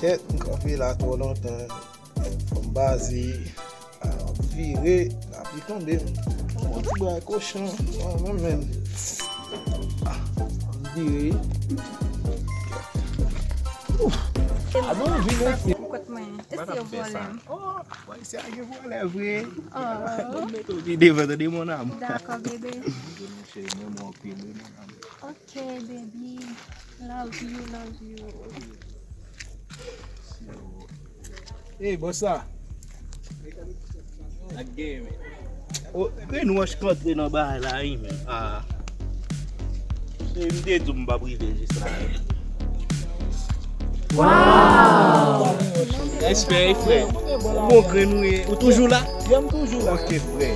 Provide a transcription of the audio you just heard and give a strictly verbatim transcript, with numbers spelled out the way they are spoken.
Kèt, m kanpe la twò lontan. Fò m baze. A, m ap vire. Lapli tonbe. M pran ti bwa kochon. Mwen menm. A, m vire. Ouf. A bon, vin mesye. Kot mwen? Èske yo vòlè m? Oh, bon, isi a gen vòlè vre. Oh. Bon, mete w pi devan, tande, mon amour. Dakò, bebe. Mouche, mwen, mwen, anpil, wi, mon amour. Ok, baby. Love you, love you. Hey, boss la. Ak gen, men. Oh, grenn wòch k antre nan bagay la, wi, men. Ah. Se m te di w m p ap rive jis la. Wow! Respè, frè. Bon grenn ou ye. Ou toujou la? Yo, m toujou la. Ok, frè.